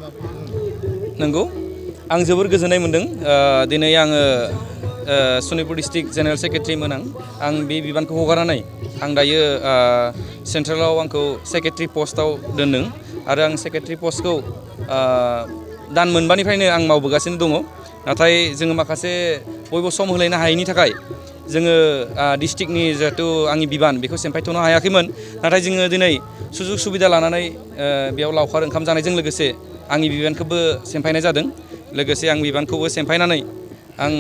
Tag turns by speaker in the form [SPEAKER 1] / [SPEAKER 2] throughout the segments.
[SPEAKER 1] नंगौ आं जोबोर गोजोननाय मोनदों दिनै आङो सनितपुर डिस्ट्रिक्ट जेनेरेल सेक्रेटारिमोन आं बे बिबानखौ हगारनानै आं दायो सेन्ट्रेलाव आंखौ सेक्रेटारि पस्टआव दोनदों आरो आं सेक्रेटारि पस्टखौ दान मोनबानिफ्रायनो आं मावबोगासिनो दङ नाथाय जोङो माखासे बयबो सम होलायनो हायैनि थाखाय जोङो डिस्ट्रिक्टनि जिहेतु आंनि बिबान बेखौ सेमफायथ'नो हायाखैमोन नाथाय जोङो दिनै सुजुग सुबिदा लानानै बेयाव लावखार ओंखाम जानायजों लोगोसे आंनि बिबानखौबो सेमफायनाय जादों लोगोसे आं बिबानखौबो सेमफायनानै आं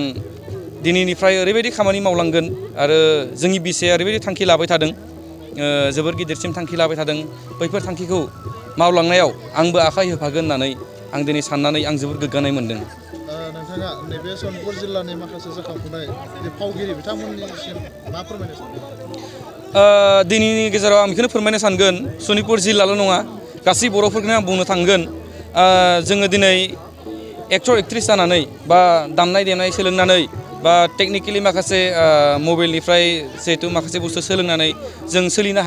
[SPEAKER 1] दिनैनिफ्राय ओरैबायदि खामानि मावलांगोन आरो जोंनि बिसाया ओरैबायदि थांखि लाबाय थादों जोबोर गिदिरसिम थांखि लाबाय थादों बैफोर थांखिखौ मावलांनायाव आंबो आखाइ होफागोन होननानै आं दिनै साननानै आं जोबोर गोग्गानाय मोनदों
[SPEAKER 2] नोंथाङा नैबे सनितपुर जिल्लानि माखासे जाखांफुनाय फावगिरि बिथांमोननिसिम मा फोरमायनो सानो
[SPEAKER 1] दिनैनि गेजेराव आं बेखौनो फोरमायनो सानगोन सनितपुर जिल्लाल' नङा गासै बर'फोरखौनो आं बुंनो थांगोन जोङो दिनै एक्टर एक्ट्रिस जानानै बा दामनाय देनाय सोलोंनानै बा टेकनिकेलि माखासे मबाइलनिफ्राय जिहेतु माखासे बुस्थु सोलोंनानै जों सोलिनो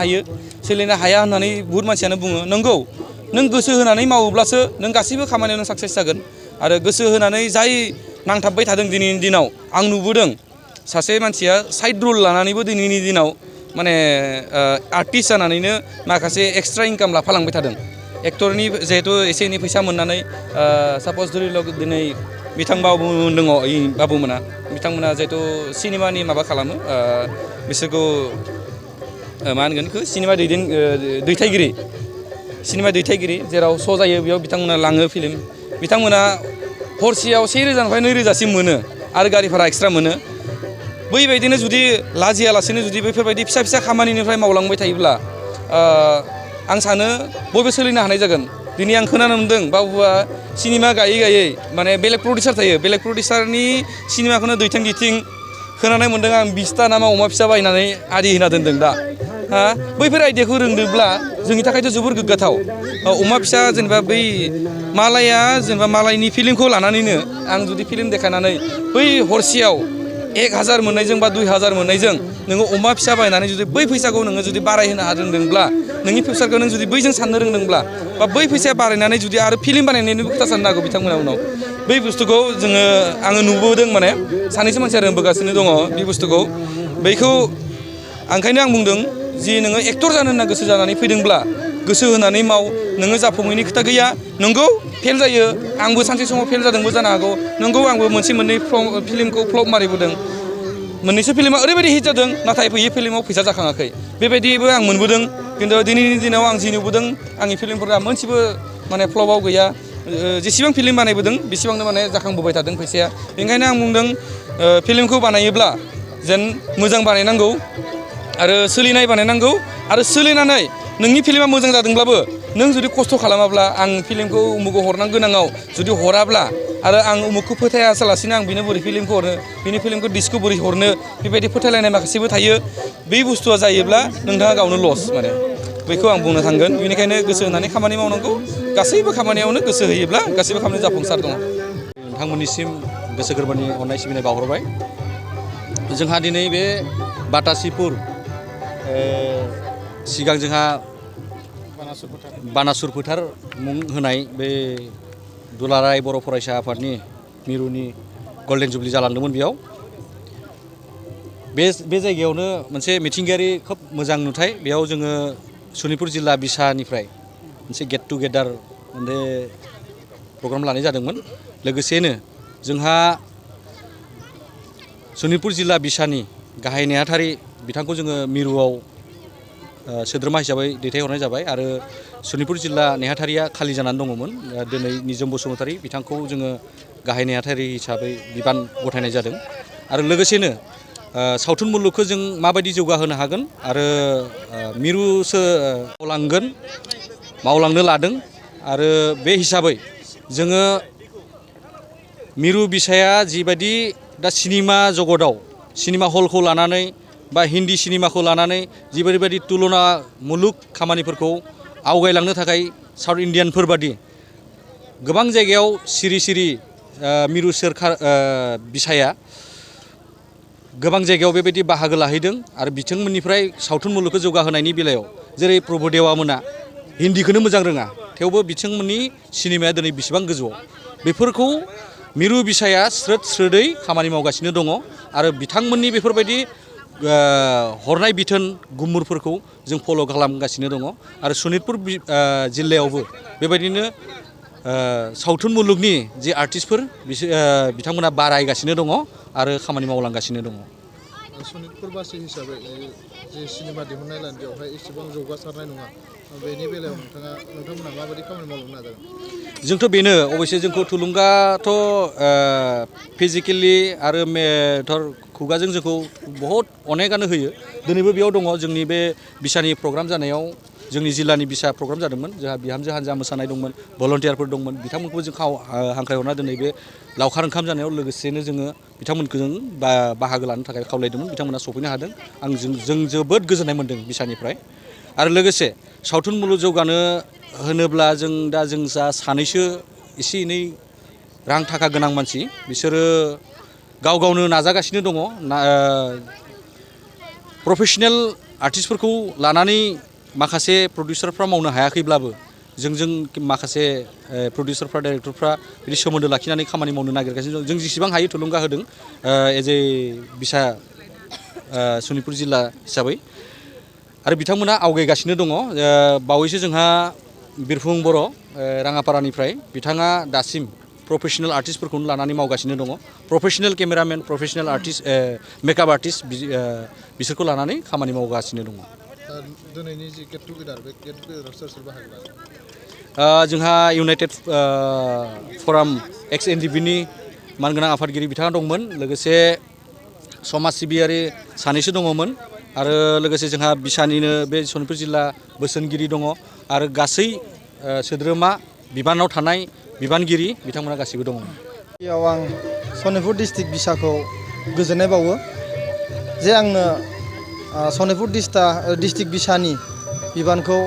[SPEAKER 1] हाया होननानै बुहुत मानसियानो बुङो नंगौ नों गोसो होनानै मावोब्लासो नों गासैबो खामानियाव नों साक्सेस जागोन आरो गोसो होनानै जाय नांथाबबाय थादों दिनैनि दिनाव आं नुबोदों सासे मानसिया साइड रल लानानैबो दिनैनि दिनाव माने आर्टिस्ट जानानैनो माखासे एक्सट्रा इनकाम लाफालांबाय थादों एक्टरनि जिहेतु एसे एनै फैसा मोननानै साप'ज धरि लग दिनै बिथां बाबुमोन दङ बाबुमोना बिथांमोना जिहेतु सिनेमानि माबा खालामो बिसोरखौ मा होनगोन बेखौ सिनेमा दैथायगिरि जेराव श' जायो बेयाव बिथांमोना लाङो फिल्म बिथांमोना हरसेयाव 1000निफ्राय 2000सिम मोनो आरो गारि भारा एक्सट्रा मोनो बैबायदिनो जुदि लाजियालासेनो जुदि बेफोरबायदि फिसा फिसा खामानिनिफ्राय मावलांबाय थायोब्ला आं सानो बयबो सोलिनो हानाय जागोन दिनै आं खोनानो मोनदों बाबुआ सिनेमा गायै माने बेलेग प्रडिउसार थायो बेलेग प्रडिउसारनि सिनेमाखौनो दैथिं खोनानाय मोनदों आं 20टा नामा अमा फिसा बायनानै आदि होना दोनदों दा बैफोर आइडियाखौ रोंदोंब्ला जोंनि थाखायथ' जोबोर गोग्गाथाव अमा फिसा जेनेबा बै मालाया जेनेबा मालायनि फिल्मखौ लानानैनो आं जुदि फिल्म देखायनानै बै हरसेयाव 1000 मोननायजों बा 2000 मोननायजों नोङो अमा फिसा बायनानै जुदि बै फैसाखौ नोङो जुदि बारायहोनो रोंदोंब्ला नोंनि फिउचारखौ नों जुदि बैजों साननो रोंदोंब्ला बा बै फैसाया बारायनानै जुदि आरो फिल्म बानायनायनिबो खोथा साननो हागौ बिथांमोना उनाव बै बुस्थुखौ आङो नुबोदों माने सानैसो मानसिया रोंबोगासिनो दङ बे बुस्थुखौ बैखौ ओंखायनो आं बुंदों जि नोङो एक्टर जानो होनना गोसो जानानै फैदोंब्ला गोसो होनानै माव नोङो जाफुङैनि खोथा गैया नंगौ फेल जायो आंबो सानसे समाव फेल जादोंबो जानो हागौ नंगौ आंबो मोनसे मोननै फिल्मखौ फ्लप मारिबोदों मोननैसो फिल्मा ओरैबायदि हिट जादों नाथाय बै फिल्माव फैसा जाखाङाखै बेबायदिबो आं मोनबोदों खिन्थु दिनैनि दिनाव आं जि नुबोदों आंनि फिल्मफोरा मोनसेबो माने फ्लपआव गैया जेसेबां फिल्म बानायबोदों बेसेबांनो माने जाखांबोबाय थादों फैसाया बेनिखायनो आं बुंदों फिल्मखौ बानायोब्ला जेन मोजां बानायनांगौ आरो सोलिनाय बानायनांगौ आरो सोलिनानै नोंनि फिल्मा मोजां जादोंब्लाबो नों जुदि खस्थ' खालामाब्ला आं फिल्मखौ उमुखौ हरनां गोनाङाव जुदि हराब्ला आरो आं उमुखखौ फोथायालासिनो आं बिनो बोरै फिल्मखौ हरनो बिनि फिल्मखौ डिस्कखौ बोरै हरनो बेबायदि फोथायलायनाय माखासेबो थायो बे बुस्थुआ जायोब्ला नोंथाङा गावनो लस माने बेखौ आं बुंनो थांगोन बेनिखायनो गोसो होनानै खामानि मावनांगौ गासैबो खामानियावनो गोसो होयोब्ला गासैबो खामानि जाफुंसार दङ
[SPEAKER 3] नोंथांमोननिसिम गोसो गोरबोनि अननाय सिबिनाय बावहरबाय जोंहा दिनै बे बातासिपुर सिगां जोंहा बानासुर फोथार मुं होनाय बे दुलाराय बर' फरायसा आफादनि मिरुनि गल्डेन जुबलि जालांदोंमोन बेयाव बे जायगायावनो मोनसे मिथिंगायारि खोब मोजां नुथाय बेयाव जोङो सनितपुर जिल्ला बिसानिफ्राय मोनसे गेट टुगेदार मोनसे प्रग्राम लानाय जादोंमोन लोगोसेनो जोंहा सनितपुर जिल्ला बिसानि गाहाय नेहाथारि बिथांखौ जोङो मिरुआव सोद्रोमा हिसाबै दैथायहरनाय जाबाय आरो सनितपुर जिल्ला नेहाथारिया खालि जानानै दङमोन दिनै निजोम बसुमतारी बिथांखौ जोङो गाहाय नेहाथारि हिसाबै बिबान गथायनाय जादों आरो लोगोसेनो सावथुन मुलुगखौ जों माबायदि जौगाहोनो हागोन आरो मिरुसो मावलांनो लादों आरो बे हिसाबै जोङो मिरु बिसाया जिबायदि दा सिनेमा जगताव सिनेमा हलखौ लानानै बा हिन्दी सिनेमाखौ लानानै जिबायदि तुलना मुलुग खामानिफोरखौ आवगायलांनो थाखाय साउथ इन्डियानफोर बादि गोबां जायगायाव सिरि मिरु सोरखार बिसाया गोबां जायगायाव बेबायदि बाहागो लाहैदों आरो बिथांमोननिफ्राय सावथुन मुलुगखौ जौगाहोनायनि बेलायाव जेरै प्रभुदेवा मोना हिन्दीखौनो मोजां रोङा थेवबो बिथांमोननि सिनेमाया दिनै बेसेबां गोजौआव बेफोरखौ मिरु बिसाया स्रोद स्रोदै खामानि मावगासिनो दङ आरो बिथांमोननि बेफोरबायदि हरनाय बिथोन गुमुरफोरखौ जों फल' खालामगासिनो दङ आरो सनितपुर जिल्लायावबो बेबायदिनो सावथुन मुलुगनि जे आर्टिस्टफोर बिथांमोना बारायगासिनो दङ आरो खामानि मावलांगासिनो दङ।
[SPEAKER 2] सनितपुरबासि हिसाबै जे सिनेमा दिहुननाय लाइन बेवहाय एसेबां जौगासारनाय नङा बेनि बेलायाव नोंथांमोनहा माबायदि खामानि मावनो नाजागोन?
[SPEAKER 3] जोंथ' बेनो अबयसे जोंखौ थुलुंगाथ' फिजिकेलि आरो खुगाजों जोंखौ बहुद अनेकानो होयो। दिनैबो बेयाव दङ जोंनि बे बिसानि प्रग्राम जानायाव जोंनि जिल्लानि बिसा प्रग्राम जादोंमोन जोंहा बिहामजो हान्जा मोसानाय दंमोन भलन्टियारफोर दंमोन बिथांमोनखौबो जों हांख्रायहरना दिनै बे लावखार ओंखाम जानायाव लोगोसेनो जोङो बिथांमोनखौ जों बाहागो लानो थाखाय खावलायदोंमोन बिथांमोना सफैनो हादों जों जोबोद गोजोननाय मोन्दों बिसानिफ्राय आरो लोगोसे सावथुन मुलुग जौगानो होनोब्ला जों जा सानैसो एसे एनै रां थाखा गोनां मानसि बिसोरो गाव गावनो नाजागासिनो दङ प्रफेसनेल आर्टिस्टफोरखौ लानानै माखासे प्रडिउसारफ्रा मावनो हायाखैब्लाबो जोंजों माखासे प्रडिउसारफ्रा डाइरेक्टरफ्रा बिदि सोमोन्दो लाखिनानै खामानि मावनो नागिरगासिनो दं जों जेसेबां हायो थुलुंगा होदों एज ए बिसा सनितपुर जिल्ला हिसाबै आरो बिथांमोना आवगायगासिनो दङ बावैसो जोंहा बिरफुं बर' राङापारानिफ्राय बिथाङा दासिम प्रफेसनेल आर्टिस्टफोरखौनो लानानै मावगासिनो दङ professional cameramen professional artist makeup artist बिसोरखौ लानानै खामानि मावगासिनो दङ।
[SPEAKER 2] दिनैनि जि गेट टुगेदार बे गेट टुगेदाराव सोर सोर बाहागो लादों?
[SPEAKER 3] जोंहा इउनाइटेड फराम एक्स एनडिपिनि मानगोनां आफादगिरि बिथाङा दंमोन लोगोसे समाज सिबियारि सानैसो दङमोन आरो लोगोसे जोंहा बिसानिनो बे सनितपुर जिल्ला बोसोनगिरि दङ आरो गासै सोद्रोमा बिबानाव थानाय बिबानगिरि बिथांमोना गासैबो दङ।
[SPEAKER 4] बेयाव आं सनितपुर डिस्ट्रिक्ट बिसाखौ गोजोननाय बावो जे आंनो सनितपुर डिस्ट्रिक्ट बिसानि बिबानखौ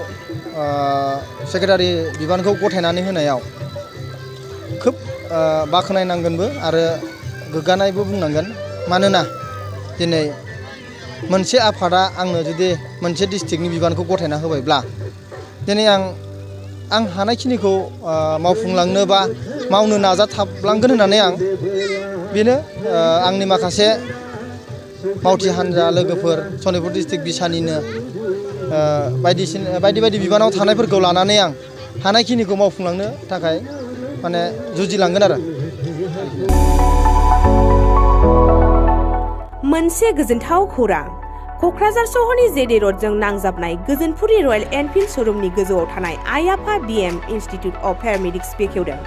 [SPEAKER 4] सेक्रेटारि बिबानखौ गथायनानै होनायाव खोब बाख्नायनांगोनबो आरो गोग्गानायबो बुंनांगोन मानोना दिनै मोनसे आफादा आंनो जुदि मोनसे डिस्ट्रिक्टनि बिबानखौ गथायना होबायब्ला दिनै आं हानायखिनिखौ मावफुंलांनो बा मावनो नाजाथाबलांगोन होननानै आं बेनो आंनि माखासे मावथि हान्जा लोगोफोर सनितपुर डिस्ट्रिक्ट बिसानिनो बायदि बिबानाव थानायफोरखौ लानानै आं हानायखिनिखौ मावफुंलांनो थाखाय माने जुजिलांगोन आरो।
[SPEAKER 5] मोनसे गोजोनथाव खौरां क'क्राझार सहरनि जेडे रडजों नांजाबनाय गोजोनपुरि रयेल एनफिल्ड श'रुमनि गोजौआव थानाय आइ आफा बिएम इन्स्टिटिउट अफ पेरामेडिक्स बेखेवदों।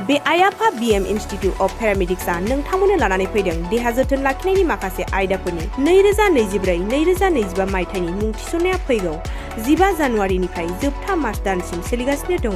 [SPEAKER 5] बे आइ आफा बिएम इन्स्टिटिउट अफ पेरामेडिक्सआ नोंथांमोननो लानानै फैदों देहा जोथोन लाखिनायनि माखासे आयदाफोरनि 2024-2025 मायथाइनि मुं थिसननाया फैगौ 15 जानुवारिनिफ्राय जोबथा मार्च दानसिम सोलिगासिनो दङ।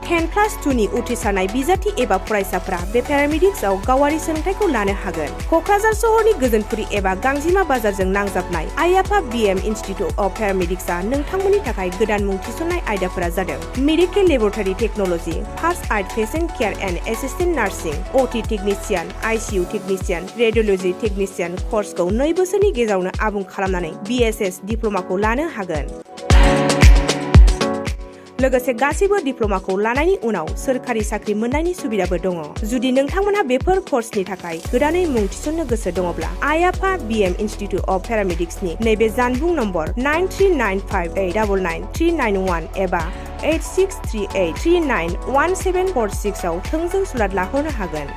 [SPEAKER 5] 10+2नि उथ्रिसारनाय बिजाथि एबा फरायसाफोरा बे पेरामेडिक्सआव गावारि सोलोंथाइखौ लानो हागोन। क'क्राझार सहरनि गोजोनपुरि एबा गांजिमा बाजारजों नांजाबनाय आइ आफा बिएम इन्स्टिटिउट अफ पेरामेडिक्सआ नोंथांमोननि थाखाय गोदान मुं थिसननाय आयदाफोरा जादों medical laboratory technology, first aid patient care and assistant nursing, OT technician, ICU technician, radiology technician कर्सखौ 2 बोसोरनि गेजेरावनो आबुं खालामनानै बिएसएस डिप्ल'माखौ लानो हागोन। लोगोसे गासैबो डिप्ल'माखौ लानायनि उनाव सोरखारि साख्रि मोननायनि सुबिदाबो दङ। जुदि नोंथांमोनहा बेफोर कर्सनि थाखाय गोदानै मुं थिसननो गोसो दङब्ला आइ आफा बिएम इन्स्टिटिउट अफ पेरामेडिक्सनि नैबे जानबुं नम्बर 9395899391 एबा 8638391746 आव थोंजों सुलाद लाहरनो हागोन।